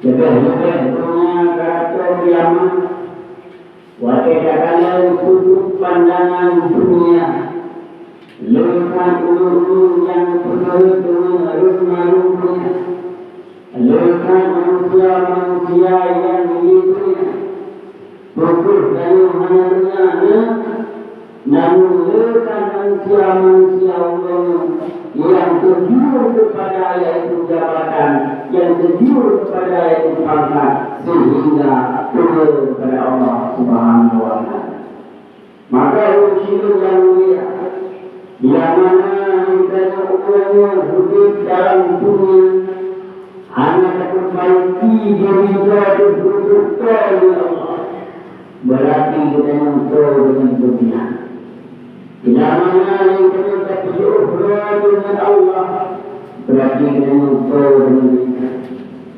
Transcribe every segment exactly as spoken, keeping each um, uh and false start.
Leubeh-leubeh donya ka ateueh kiamat, watée takalon sudut pandangan dunia, le that ureuëng-ureuëng nyang peugét deungon hareuem-hareuem donya, le that manusia-manusia nyang milék donya. Peukreueh tanyoe hana donya na, namun le that manusia-manusia uroe nyoe nyang tergiur kepada yaitu jabatan, nyang tergiur kepada yaitu pangkat, sehingga peugét kepada Allah Subhanahu wa Taala. Maka ureuëng sidroe nyang mulia, bila mana geutanyoe ureuëng nyoe udeb dalam dunia, hana tapeubaiki diri droe teuh beutôi lé Allah, beurati geutanyoe toe deungon beungiat. Bila mana lé geutanyoe tapeujeuet droe teuh ngon Allah, beurati geutanyoe toe deungon beungiat.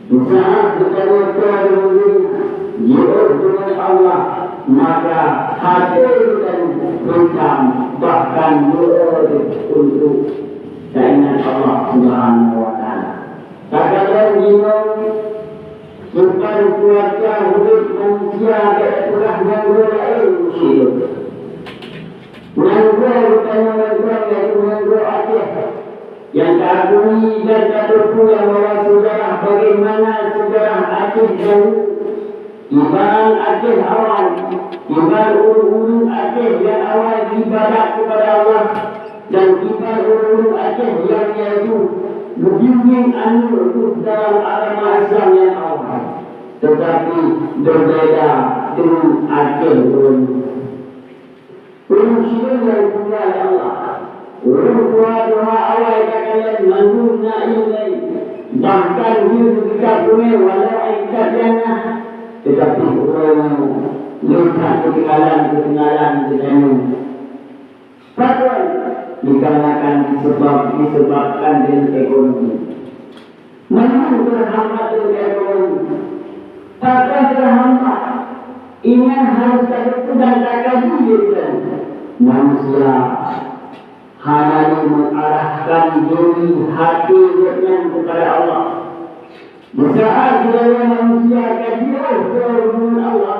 Saat geutanyoe toe deungon beungiat, jiôh deungon Allah, maka até geutanyoe beukam, bahkan doa untuk taingat Allah Subhanahu wa Taala. Takalon jinoe, kiban cuaca udeb manusia gét peurah nanggroe laén musim. Nanggroe geutanyoe mantong, yaitu nanggroe Aceh, nyang taakui dan tateupeue bahwa seujarah, bagaimana seujarah Aceh dahulu, kiban Aceh awai, kiban ureuëng-ureuëng Aceh nyang awai ibadat kepada Allah, dan kiban ureuëng-ureuëng Aceh nyang yaitu geubimbéng aneuëk dalam agama Islam nyang awai, tetapi berbeda dengan Aceh ureuëng. Ureuëng sidroe nyang dimuliakan Allah, ureuëng tuha-tuha awai takalon mandum na iéleumé, bahkan jeuet keu kitab geutanyoe walau kitab nyang na, tetapi uroe nyoe le that keutinggalan-keutinggalan geutanyoe. Pakon? Dikarenakan disebab, disebabkan dengan ekonomi. Memang terhambat dengan ekonomi. Pakon terhambat? Ingat harus tapeugah dan takaji lé geutanyoe. Manusia hana lé mengarahkan diri hati geuhnyan kepada Allah. Di saat segala manusia ka jauh dari Allah,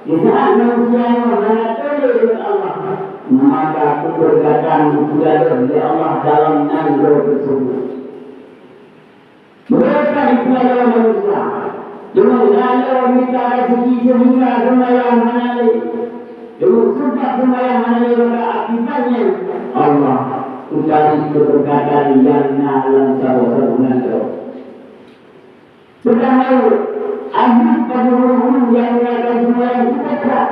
di saat manusia nyoe hana teuléh lé Allah, maka keubeureukasan geupeulaloe lé Allah dalam nanggroe tersebut. Beureukat dipeulaloe manusia, deungon laloe mita raseuki seuhingga seumayang hana lé. Deungon sabab seumayang hana lé, maka akibatnya Allah utarék keubeureukasan nyang na lam saboh-saboh nanggroe. Padahai, akhé pada ureuëng-ureuëng nyang meuninggalkan seumayang cukup brat.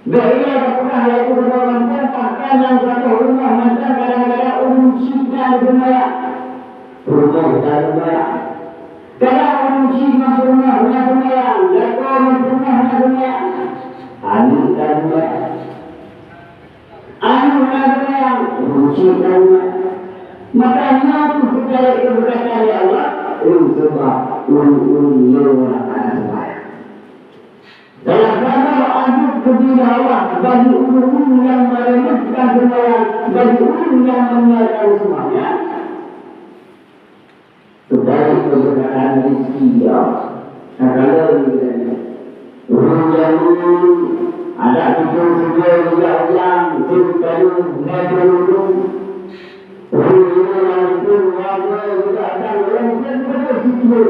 Bék ilée tapeugah lagée ureuëng mantong, bahkan nyang saboh rumoh mantong kadang-kadang ureuëng chik na seumayang. Rumoh na seumayang. Kadang ureuëng chik na rumoh na seumayang, lakoe na rumoh na seumayang. Aneuëk na seumayang. Aneuëk na seumayang, ureuëng chik na seumayang. Maka nyoe kheueh geutarek keubeureukasan lé Allah, ureuëng sabab ureuëng-ureuëng nyoe nyang hana seumayang. Salah saboh adob keubah Allah bagi ureuëng nyang meuremehkan seumayang, bagi ureuëng nyang meuninggalkan seumayang. Keubai keubeureukasan rezeki, ya Allah. Takalon geutanyoe. Ureuëng jameun adak tutoe sigoe geujak ulang, seukaru ngon peunutôp. Ureuëng inong nyang peunuh warga geujak dang lom seukaru sigoe.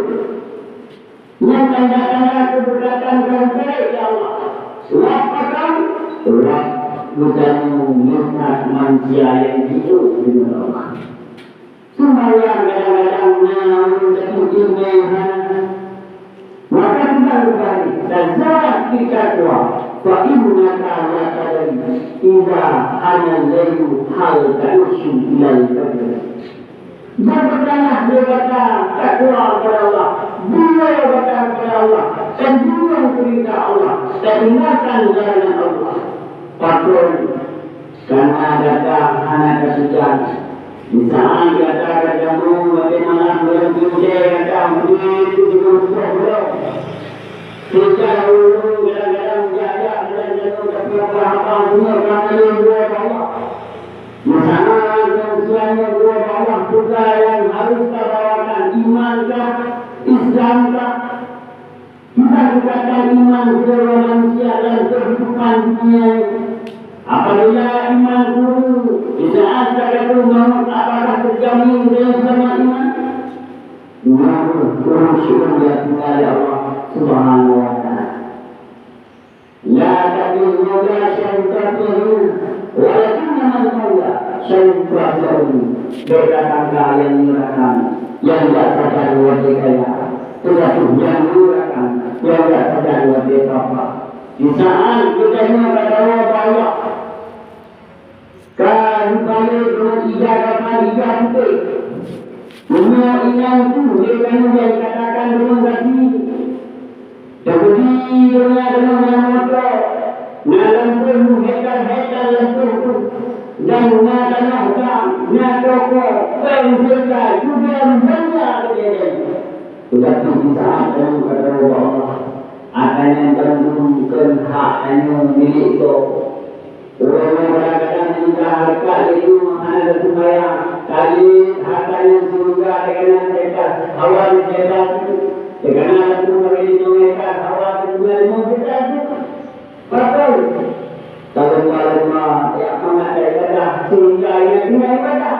Nyan tanda-tanda keubeureukasan keu geutanyoe, ya Allah. Sabab pakon? Sabab geutanyoe meukat manusia nyang jiôh deungon Allah. Seumayang kadang-kadang na ureuëng tapeutimang hana. Maka peugah keupada, "Tazawwad fit taqwa, fa innaka la tadri idza hana al-lailu hal ta'ishu ilal fajr." Berpeganlah daripada takwa kepada Allah, bela gata kepada Allah, dan dukung perintah Allah, dan tinggalkan larangan Allah. Pakon? Karena gata hana tapeugah. Misalnya gata ka jameun watée malam bulan Jumadil, gata meunan itu dengan buah belom. Sehingga ureuëng kadang-kadang jak-jak bulan Jumadil, tapi apa-apa semua karena dia dua Allah. Misalnya, usia yang dua Allah, bukan yang harus tabawakan iman kah? Iman keudua manusia dalam kehidupan dunia. Apabila iman kureueng, di saat sakaratul maut, apakah terjamin dalam iman? Nyan ureueng syukur nyang tinggai lé Allah Subhanahu wa Taala. La taqul mauta syahida fi'lina, walakinna man mauta syahida fi'lina. Beda tangka yang menyerahkan, yang tidak sadar watèe kaya. Tetapi yang menyerahkan, yang tidak sadar watèe papa. Di saat kita nyoe ka tawoe bak Allah, ka geupaléh deungon ija kafan, ija putéh. Meunyoe inong tu lé keuneuk katakan deungon gaki, teubudi donya deungon nyang moto, na lampôh hektar-hektar lampôh tu, dan na tanoh dam, na toko, péng seuka, juga rubanya keudéh. Tetapi di saat tanyoe ka tawoe bak Allah, ata nyan bandum kon hak tanyoe, milék gob. Ureueng nyang kadang-kadang meuninggai hareuta lé nyoe hana teusumbayang, ka jeuet hareuta nyan seuhingga teuka na seuhektar hawa di seuhektar tu, teuka na lampôh lagèe limong hektar hawa di bulan limong hektar tu. Pakon? Ka lomba-lomba jak mangat ibadah seuhingga ingat tinggai ibadah.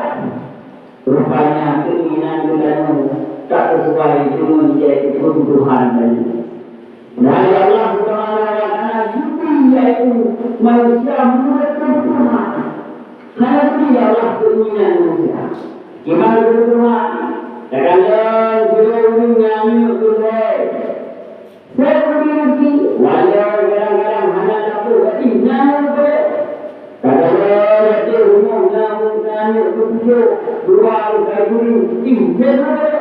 Rupanya keinginan geutanyoe tak sesuai deungon jai kebutuhan tanyoe. Nyan Allah Subhanahu wa Taala geubri, yaitu manusia meunurot keubutuhan. Hana geubri Allah keinginan manusia. Kiban keubutuhan? Kadang-kadang jinoe ureueng nyan miyueb keu lhèe. Saya beri rezeki, walau kadang-kadang hana dapur, tapi nyan pun. Kadang-kadang di rumah nyan, nyan betujuh, dua, tiga guru, ih, nyan pun.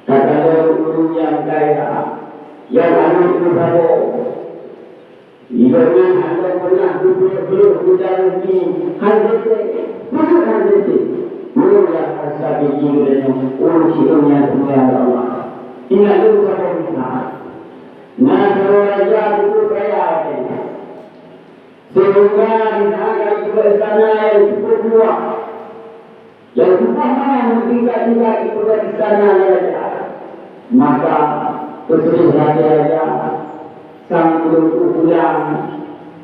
Kadang-kadang ureueng nyang kaya, nyang aneuk meusaboh. Ibarat hana pernah geupeuleuh-peuleuh geutanyoe nyoe, hana teuntèe, peue hana teuntèe. Nyoe nyang rasa biji geutanyoe, ureueng siuroe nyang teumulia lé Allah. Ingat lôn saboh kisah. Na sidroe raja cukup kaya watèe nyan. Sehingga di saat kali peurencana nyang cukup luwah. Nyang tutoe manyang meutingkat-tingkat di peugah istana raja. Maka, peuseudeh até raja, sang meunyoe pulang,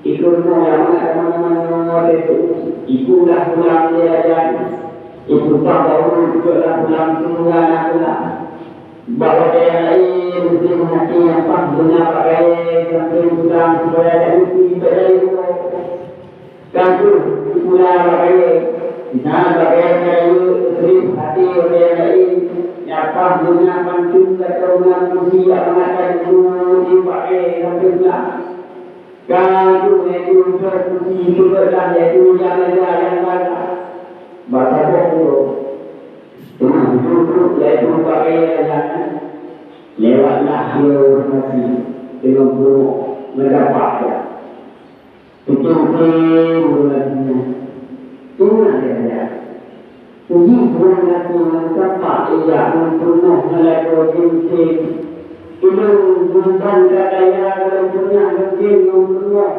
ikeu rumoh nyang mangat teuma-teuma nyoe teuh, ikulah pulang lé raja. Ikulah baru ikeulah pulang sehingga na pulang. Bak watèe nyang laén, meuseuti hati nyang paih beuna bak kayèe, sampoe pulang supaya jak ruti bak jari uroe. Ka kheueh pula bak kayèe, di saat bak kayèe ka rayeuk, trép até watèe nyang laén, nyang paih beuna pantôn gata ngon pusi jak peungatai guru di bak kayèe sampoe pulang. Ka kheueh yaitu umpok pusi keubeulah yaitu nyang raja nyang bala. Bak saboh uroe, teungoh duek-duek yaitu bak kayèe raja nyan, lewatlah dua ureueng gasien teungoh peurumoh ngon dapa jak. Teuntèe-teuntèe ureueng gasien nyan. Teuma lé raja, jih ureueng gasien nyan sapat ija ngon peurumoh ngon lakoe jih. Ulôn geuban gata ya lôn peunah mungken ngon peurumoh.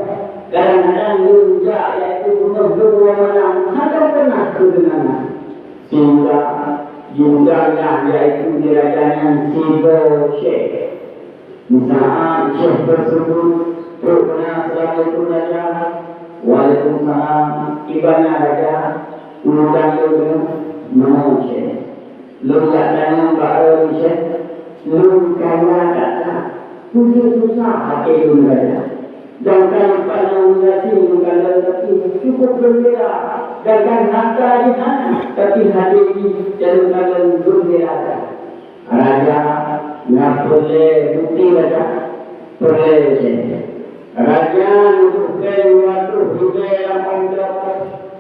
Kadang-kadang lôn jak yaitu peurumoh dua malam, hana peunah keudeungoe. Sehingga jiundanglah yaitu di raja nyan sigoe syèh. Di saat syèh teuseubut trok peuna, "Assalamualaikum, Raja." "Waalaikumsalam. Kiban nyan, Raja?" "Undang lôn keunoe." "Meunoe, Syèh. Lôn jak tanyong bak droeneuh, Syèh. Lôn kaya that-that. Peue susah até lôn, Raja. Jankan pat nyang gasien lôn kalon, tapi cukup geumbira. Jankan hareuta jih hana, tapi até jih lôn kalon geumbira." Raja, na peureulèe bukeuti, Raja? Peureulèe, Syèh. Raja neuduek péng dua reutôh ribèe lam amplop.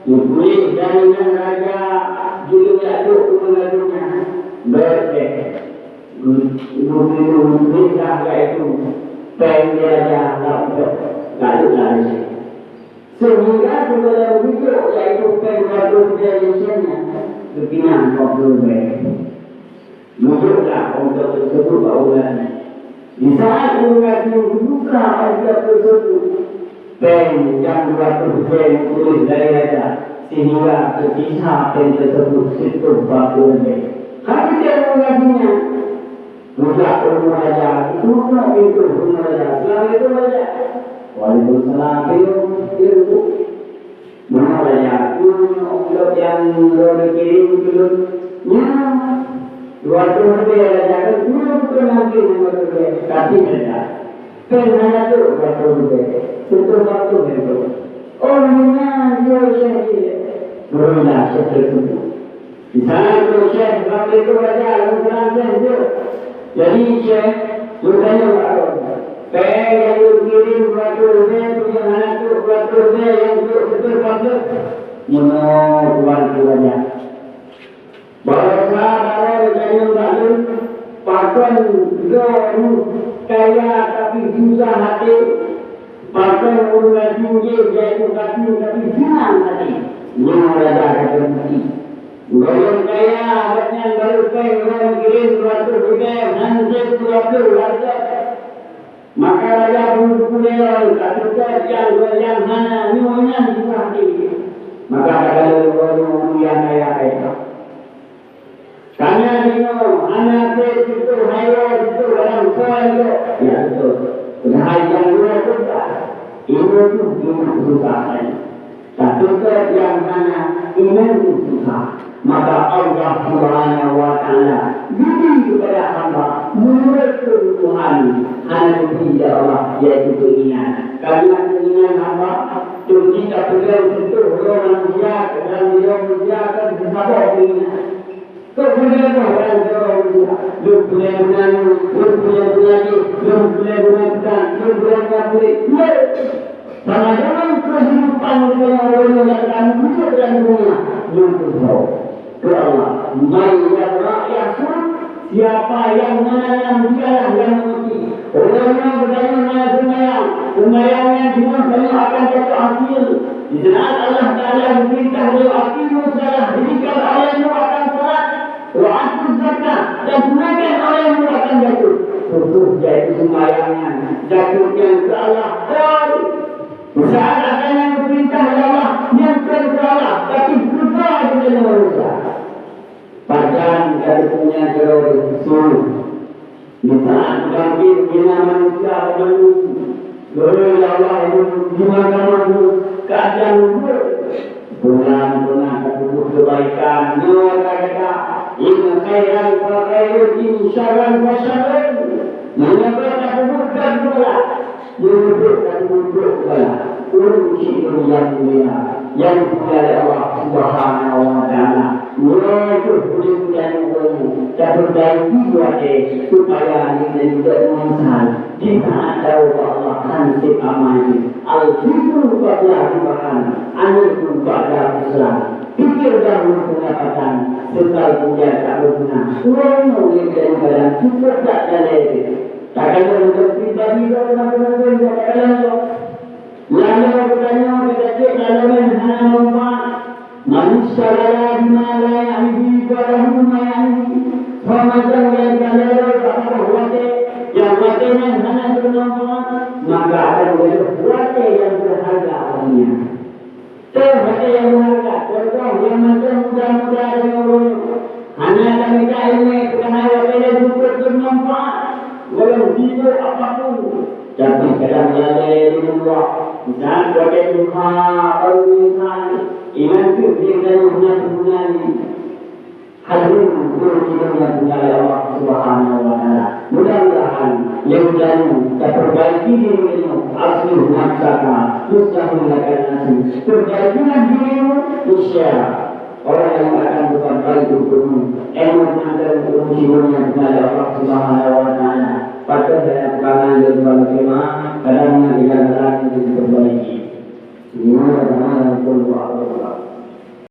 Neutuléh dari nyan raja jeuet jak duek ureueng ladôm nyan. Bèk, Syèh. Neutuléh dah, yaitu péng di raja lam amplop. Lalu lari, Syèh. Sehingga sigohlom geujok, yaitu péng dua reutôh ribèe di Syèh nyan, geupinah dua ploh ribèe. Geujoklah amplop teuseubut bak ureueng gasien. Di saat ureueng gasien geubuka amplop teuseubut, péng nyang dua reutôh ribèe geutuléh lé raja, sehingga teusisa péng teuseubut sireutôh dua ploh ribèe. Ka geutém ureueng gasien nyan, Mujak rumoh raja, geutuwok pintoe rumoh raja. "Assalamualaikum, Raja." "Waalaikumsalam." Pintoe, pintoe. Rumoh raja, nyoe lôn nyang lôn kirém keu lôn. Nyoe dua ploh ribèe, Raja, kan nyoe bukan mungkin dua ploh ribèe. Tapi, Raja, péng hana trok dua ploh ribèe. Contoh waktu itu. Oh, nyoe, nyoe, nyoe, nyoe. Barulah saya tersentuh. Di sana tu Syekh Rafiqul Raja, lôn seulangkah jeuet. Jadi, Syekh, lôn tanyong bak droe, "Péng nyang lôn kirém dua ploh ribèe, peue nyang hana trok dua ploh ribèe nyang trok beutôi pakon?" "Meunoe, Tuanku Raja. Baroesa baroe lôn tanyong bak lôn, pakon droeneuh kaya tapi susah até?" Pakon ureueng gasien jih, yaitu gasien tapi seunang até. Nyoe raja ka teubukti. Gohlom kaya, awaknyan barô péng lôn kirém dua ploh ribèe, han trok dua ploh hareuga. Maka raja pun teupeuleueh lom, ka seutôt nyang geuh nyang hana, nyoe nyan susah até. Maka ka lheueh ureueng nyang kaya-kaya. Karena jinoe hana trép siplôh hai woe siplôh barang soe lom. Ya, beutôi. Padahai nyang dua peuet, inoe tu jinoe susah hai. Tapi nyang hana, inan tu susah. Maka Allah Subhanahu wa Ta'ala beri kepada hamba menurut kebutuhan, hana diberi ya Allah, yaitu keinginan. Karena keinginan hamba, tu kita pegang sentuh roh manusia, dalam diri manusia akan bersabab keinginan. Kok boleh apa orang dorong dia? Lôn peureulèe guna nyoe, lôn peureulèe guna jih, lôn peureulèe guna gudang, lôn peureulèe guna kulit. Lé! Sama dengan kehidupan orang yang kamu hidup dalam dunia, lôn peureulèe. Keu Allah, "Man yarzuqhukum, siapa yang menanam, dialah yang memetik." Ureueng nyang geutanyoe na seumayang, seumayang nyan jinoe tanyoe akan jatuh hasil. Di saat Allah Taala geupeurintah lé, "Aqimus shalah," dirikan olehmu akan salat, "wa atuz zakah," dan tunaikan olehmu akan jakeuet. Sungguh jatuh seumayang nyan, jakeuet nyan keu Allah. Di saat akan nyang geupeurintah lé Allah, nyan kon keu Allah, tapi keu droe geutanyoe manusia. Pajan ka teupeue nyan keudroe suruh. Di saat bangkét, bina manusia banmandum. Hei Allah, di mata-mata keadaan lubuk. Bulan pernah tapeubuet kebaikan, nyoe gata, in khairan fa khairun, in syarran fa syarrun. Meunyoe tapeubuet dan pula, meunyoe tapeubuet pula, ureueng cit ureueng nyang mulia, nyang dimulia lé Allah Subhanahu wa Ta'ala. Nyoe kheueh ulèe geutanyoe, tapeurbaiki watèe supaya geutanyoe jeuet meunyeusai di saat tawöb bak Allah han sép amai jih. Al-fikru qabla rubahan, al-fikru ba'da khusran. Pikir dahulu pendapatan, seusai kemudian tak berguna. Uroe nyoe geutanyoe kadang cukup that lalè jih. Takalon untuk pribadi droe, teuma-teuma droe, takalon droe. Lalu geutanyoe geutanyoe lalu nyan hana manfaat. Manusia lala bima la ya'nihi, falahu ma ya'nihi. Sama macam nyang ka lala bak watèe, nyang watèe nyan hana bermanfaat, maka akan gadôh watèe nyang berharga bagi nyan. Toh watèe nyang berharga, contoh nyang macam muda-muda dan ureueng hana tamita ileumèe, padahai watèe nyan cukup bermanfaat, walau sibuk apapun. Tapi kadang lalè di luwa, dan watèe tuha baru meunyeusai, inan kheueh lé geutanyoe hana teuguna lé. Hadirin, guru nyang dimuliakan Allah Subhanahu wa Ta'ala. Mudah-mudahan lé geutanyoe tapeurbaiki diri geutanyoe, aslih nafsaka, tuslih laka nafsuka. Perbaikilah dirimu, niscaya Allah yang akan berbuat baik untukmu. Ilmu mantong ureueng nyang dimuliakan Allah Subhanahu wa Ta'ala. Patut dan pegangan lé dua lima, kadang nyang tidak berani diperbaiki. Lima, kadang yang pun buat Allah.